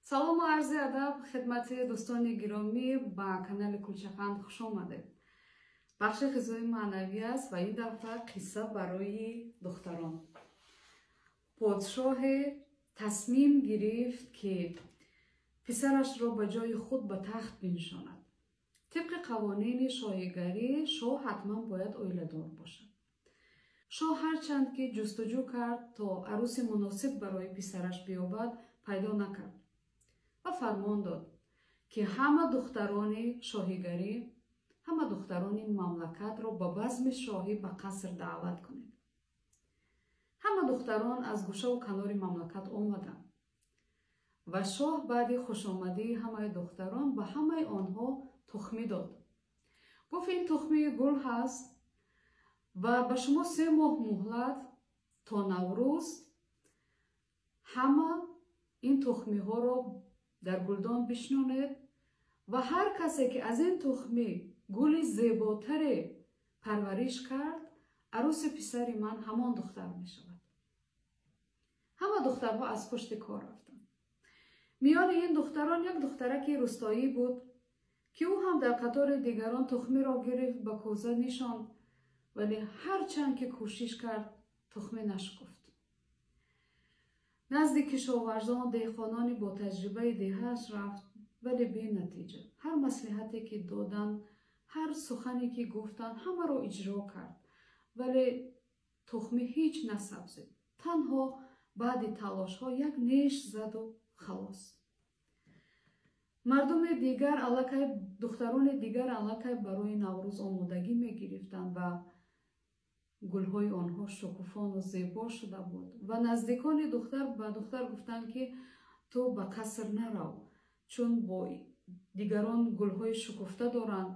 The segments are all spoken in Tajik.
Салому арзи адаб хидмати дӯстони гиромӣ, ба канали Кулчаханд хуш омадед. Бахши ғизои маънавӣ аст ва ин дафъа қисса барои духтарон. Подшоҳе тасмим гирифт, ки писарашро ба ҷои худ ба тахт биншонад. Тибқи қавонини шоҳигарӣ, шоҳ ҳатман бояд оиладор бошад. Шоҳ ҳарчанд ки ҷустуҷӯ кард, то арӯси муносиб барои писараш биёбад, пайдо накард ва фармон дод, ки ҳама духтарони шоҳигарӣ, ҳама духтарони мамлакатро ба базми шоҳӣ ба қаср даъват кунед. Ҳама духтарон аз гӯшаву канори мамлакат омаданд ва шоҳ баъди хушомадии ҳамаи духтарон ба ҳамаи онҳо тухмӣ дод. Гуфт: ин тухмии гул ҳаст ва ба шумо 3 моҳ муҳлат, то Наврӯз ҳама ин тухмиҳоро дар гулдон бишнонед ва ҳар касе ки аз ин тухмӣ гули зеботаре парвариш кард, арӯси писари ман ҳамон духтар мешавад. Ҳама духтарҳо аз пушти кор рафтанд. Миёни ин духтарон як духтараки рустоӣ буд, ки ӯ ҳам дар қатори дигарон тухмиро гирифт, ба кӯза нишонд, вале ҳарчанд ки кӯшиш кард, тухмӣ нашкуфт. Назди кишоварзон, деҳқонони ботаҷрибаи деҳааш рафт, вале бенатиҷа. Ҳар маслиҳате ки доданд, ҳар сухане ки гуфтанд, ҳамаро иҷро кард, вале тухмӣ ҳеҷ насабзид. Танҳо баъди талошҳо як неш заду халос. Мардуми дигар аллакай, духтарони дигар аллакай барои Наврӯз омодагӣ мегирифтанд ва гулҳои онҳо шукуфону зебо шуда буд. Ва наздикони духтар ба духтар гуфтанд, ки ту ба қаср нарав, чун бо дигарон гулҳои шукуфта доранд,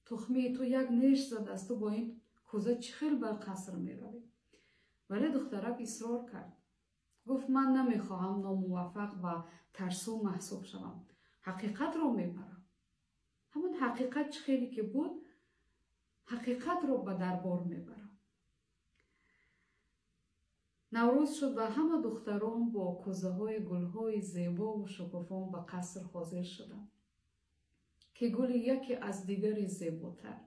тухмии ту як неш задааст, ту бо ин кӯза чӣ хел ба қаср меравӣ? Вале духтарак исрор кард, гуфт: ман намехоҳам номуваффақ ва тарсу маҳсуб шавам, ҳақиқатро мебарам. Ҳамон ҳақиқат чӣ хеле ки буд, ҳақиқатро ба дарбор мебарам. Наврӯз шуд ва ҳама духтарон бо кӯзаҳои гулҳои зебову шукуфон ба қаср ҳозир шуданд, ки гули яке аз дигаре зеботар.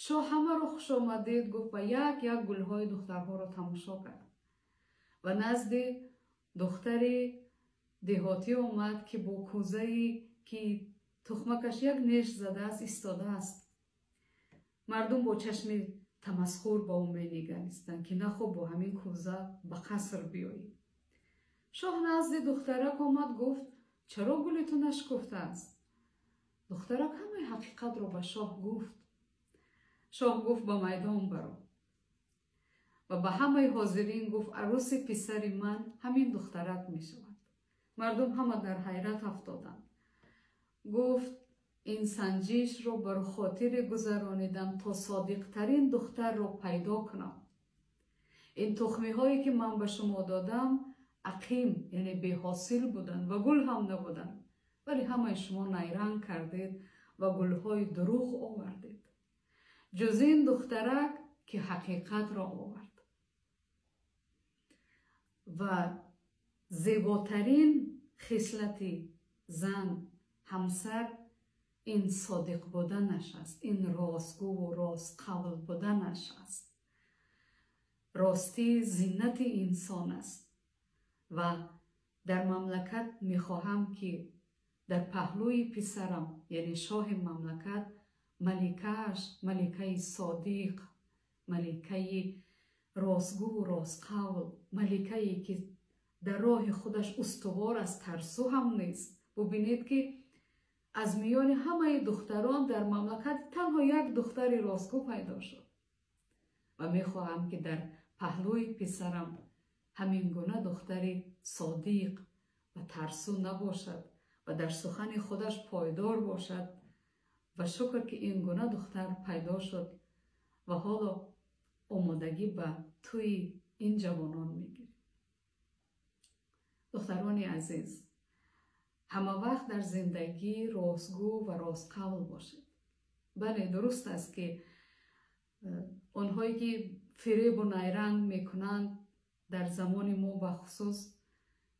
Шоҳ ҳамаро хушомадед гуфт ва як як гулҳои духтарҳоро тамошо кард ва назди духтари деҳотӣ омад, ки бо кӯзае, ки тухмакаш як неш задааст, истодааст. Мардум бо чашми тамасхур ба ӯ менигаристанд, ки нахоб бо ҳамин кӯза ба қаср биёӣ. Шоҳ назди духтарак омад, гуфт: чаро гули ту нашкуфтааст? Духтарак ҳамаи ҳақиқатро ба шоҳ гуфт. Шоҳ гуфт: ба майдон баро. Ва ба ҳамаи ҳозирин гуфт: арӯси писари ман ҳамин духтарак мешавад. Мардум ҳама дар ҳайрат афтоданд. Гуфт: ин санҷишро бар хотире гузаронидам, то содиқтарин духтарро пайдо кунам. Ин тухмиҳое, ки ман ба шумо додам, ақим, яъне беҳосил буданд ва гул ҳам набуданд, вале ҳамаи шумо найранг кардед ва гулҳои дурӯғ овардед, ҷуз ин духтарак, ки ҳақиқатро овард. Ва зеботарин хислати зан, ҳамсар ин содиқ буданаш аст, ин ростгӯву ростқавл буданаш аст. Ростӣ зинати инсон аст. Ва дар мамлакат мехоҳам, ки дар паҳлӯи писарам, яъне шоҳи мамлакат, маликааш маликаи содиқ, маликаи ростгӯву ростқавл, маликае ки дар роҳи худаш устувор аст, тарсу ҳам нест. Бубинед, ки аз миёни ҳамаи духтарон дар мамлакат танҳо як духтари ростгӯ пайдо шуд. Ва мехоҳам, ки дар паҳлӯи писарам ҳамин гуна духтари содиқ ва тарсу набошад ва дар сухани худаш пойдор бошад. Ва шукр, ки ин гуна духтар пайдо шуд ва ҳоло омодагӣ ба тӯи ин ҷавонон мегирем. Духтарони азиз, ҳама вақт дар зиндагӣ ростгӯ ва ростқавл бошед. Бале, дуруст аст, ки онҳое ки фиребу найранг мекунанд, дар замони мо бахусус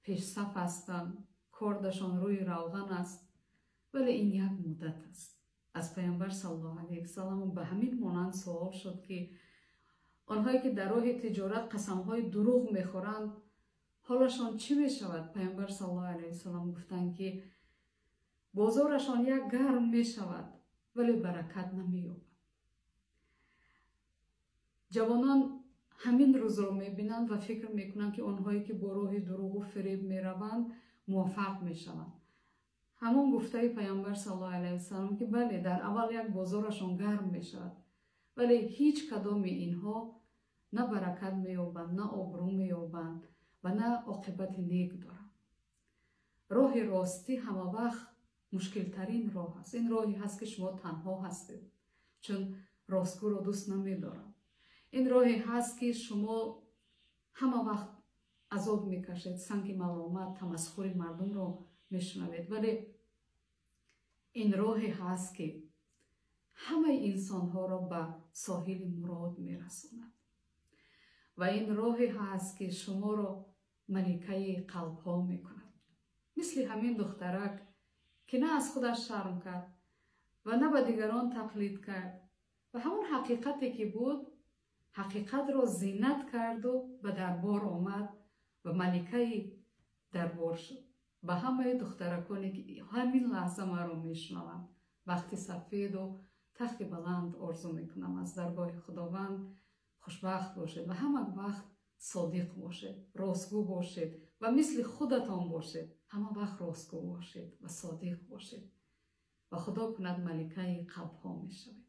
пешсаф ҳастанд. Кордашон рӯи равған аст, вале ин як муддат аст. Аз Паёмбар саллаллоҳу алайҳи васаллам ба ҳамин монанд суол шуд, ки онҳое ки дар роҳи тиҷорат қасамҳои дурӯғ мехӯранд, ҳолашон чӣ мешавад? Паёмбар саллаллоҳу алайҳи васаллам гуфтанд, ки бозорашон як гарм мешавад, вале баракат намеёбад. Ҷавонон ҳамин рӯзро мебинанд ва фикр мекунанд, ки онҳое ки бо роҳи дурӯғу фиреб мераванд, муваффақ мешаванд. Ҳамон гуфтаи Паёмбар саллаллоҳу алайҳи васаллам, ки бале, дар аввал як бозорашон гарм мешавад, вале ҳеҷ кадоми инҳо на баракат меёбанд, на обрӯ меёбанд ва на оқибати нек доранд. Роҳи ростӣ ҳама вақт мушкилтарин роҳ аст. Ин роҳе ҳаст, ки шумо танҳо ҳастед, чун ростгӯро дӯст намедоранд. Ин роҳе ҳаст, ки шумо ҳама вақт азоб мекашед, санги маломат, тамасхури мардумро мешунавед, вале ин роҳе ҳаст, ки ҳамаи инсонҳоро ба соҳили мурод мерасонад, ва ин роҳе ҳаст, ки шуморо маликаи қалбҳо мекунад. Мисли ҳамин духтарак, ки на аз худаш шарм кард ва на ба дигарон тақлид кард ва ҳамон ҳақиқате ки буд, ҳақиқатро зинат карду ба дарбор омад ва маликаи дарбор шуд. Ба ҳамаи духтараконе ки ҳамин лаҳза маро мешунаванд, бахти сафеду тахти баланд орзу мекунам аз даргоҳи Худованд. Хушбахт бошед ва ҳама вақт содиқ бошед, ростгӯ бошед ва мисли худатон бошед. Ҳама вақт ростгӯ бошед ва содиқ бошед ва Худо кунад, маликаи қалбҳо мешавед.